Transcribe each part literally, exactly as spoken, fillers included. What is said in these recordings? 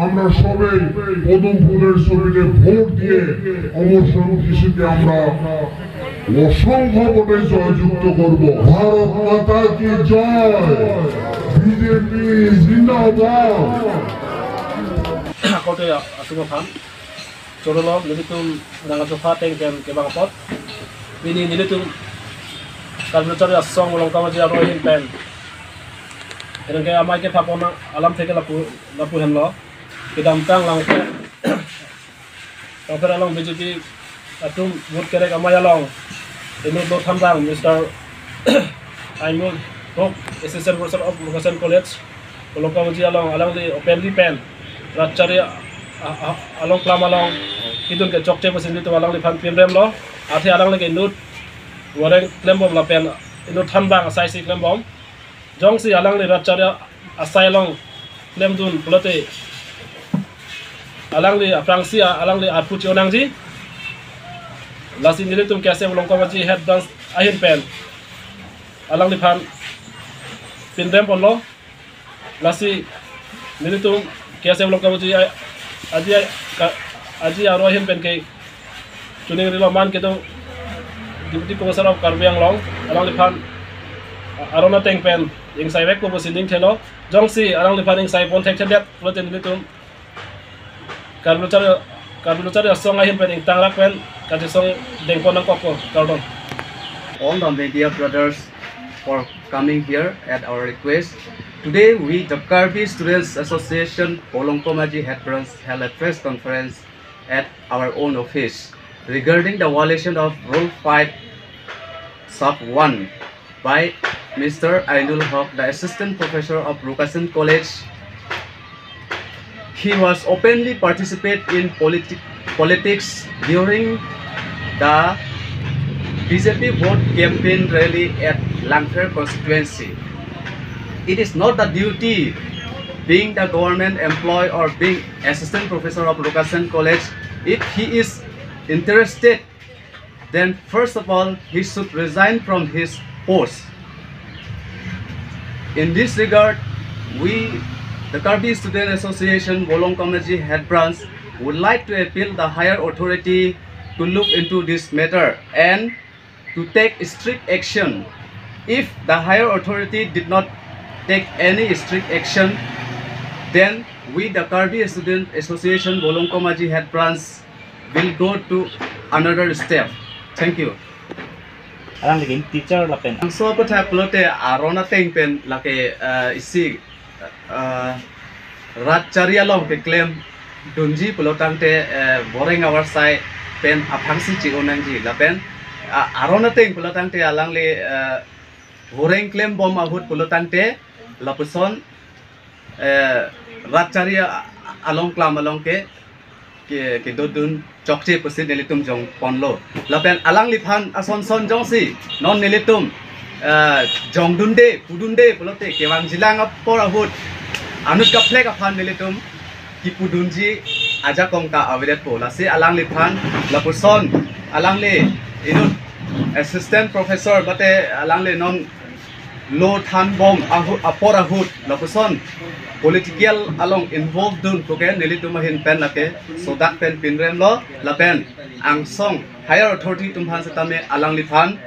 আমরা সবাই পদুম ফুলের ছবিতে ভোট দিয়ে অমর শহীদ হিসেবে আমরা অসংখ্য ভোটে জয়যুক্ত করব। ভারত মাতা কি জয়, বিজেপি জিন্দাবাদ। Akote asung aphan chorolo nelitum nang ajokha ateng pen kevang apot. Pini nelitum Karbi Lo Charli Asong Volongkom Aji aro ahin pen, ereng ke amei kepha pon alamthe ke lapu lapu henlo. Kedamtang Langpher, Langpher along B J P atum vote kerek amei along inut lo thanbang Mister Ainul Hok, Assistant Professor of Vocation College, Volongkom Aji along alangli openly pen rat charli a, a, a, along klam along kedun ke chokche pusi nelitum alangliphan pinrem lo. Athe alangli ke inut voreng klembom lapen inut thanbang asai si klembom. Jongsi alangli rat charli asai along klemdun pulote alangli aphrangsi a, alangli arpu chi-o nangji. Lasi nelitum K S A Volongkom Aji head branch ahin pen alangliphan pinrem ponlo. Lasi nelitum K S A Volongkom Aji a, Aji a, ka, Aji aro ahin pen ke chuning rilo man kedo Deputy Commissioner of Karbi Anglong, alangliphan a, aron ateng pen ingsai vekpo pusi ning thelo. Jongsi alangliphan ingsai pon thekthedet pulote nelitum Karbi Lo Charli, Karbi Lo Charli Asong ahin pen ingtangrak pen kachesong dengpon nangkokpo, kardom. All the media brothers for coming here at our request. Today, we, the Karbi Students Association, Volongkom Aji Head Branch, held a press conference at our own office regarding the violation of Rule five, Sub one by Mister Ainul Hok, the Assistant Professor of Rokasin College. He was openly participate in politi-, politics during the B J P vote campaign rally at Langpher constituency. It is not the duty, being the government employee or being assistant professor of Rokasin College, if he is interested, then first of all, he should resign from his post. In this regard, we, the Karbi Student Association, Volongkom Aji Head Branch, would like to appeal the higher authority to look into this matter and to take strict action. If the higher authority did not take any strict action, then we, the Karbi Student Association, Volongkom Aji Head Branch, will go to another step. Thank you. Alangli ke teacher lapen. Angso aphuthak pulote aron ateng pen lake, eh, isi, eh, rat charli along keklemdunji pulotangte, eh, voreng avarsai pen aphrangsi chi-o nangji lapen, ah, aron ateng pulotangte alangli, eh, voreng klembom ahut pulotangte lapuson, eh, rat charli a-, along klam along ke, ke, kedodun chokche pusi nelitum jongponlo. Lapen alangliphan asonson jongsi non nelitum, eh, jongdunde, pudunde pulote kevangjilang apor ahut anut kaplek aphan nelitum kipudunji ajakong ta avedetpo. Lasi alangliphan lapuson alangli inut assistant professor mate alangli non lo thanbom ahu-, apor ahut lapuson political along involve dun puke nelitum ahin pen lake sodak pen pinremlo lapen angsong higher authority atum aphan setame alangliphan,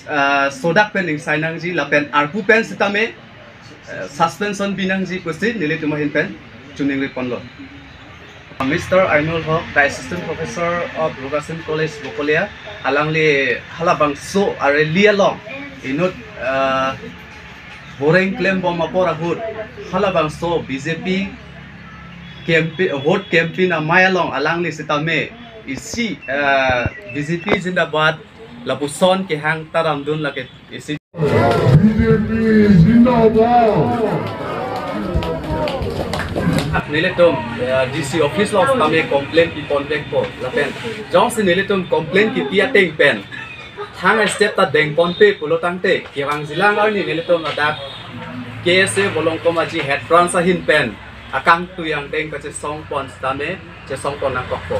ah, sodak pen ingsai nangji lapen arpu pen setame, eh, suspension binangji pusi nelitum ahin pen choningri ponlo. Mister Ainul Hok, the Assistant Professor of Rokasin College, Bokolia, alangli halabangso a-rally along inut, ah, voreng klembom apor ahut halabangso B J P campaign, vote campaign amei along alangli setame isi, ah, B J P zindabad lapuson kehang ta ramdun lake isi. B J P zindabad. Nelitum, eh, D C office along setame complaint pipon vekpo lapen jongsi nelitum complaint kipi ateng pen thang step ta dengponpe pulotangte kevangjilang arni nelitum ladak K S A Volongkom Aji Head Branch ahin pen akangtui angdeng kachesongpon setame chesongpon nangkokpo.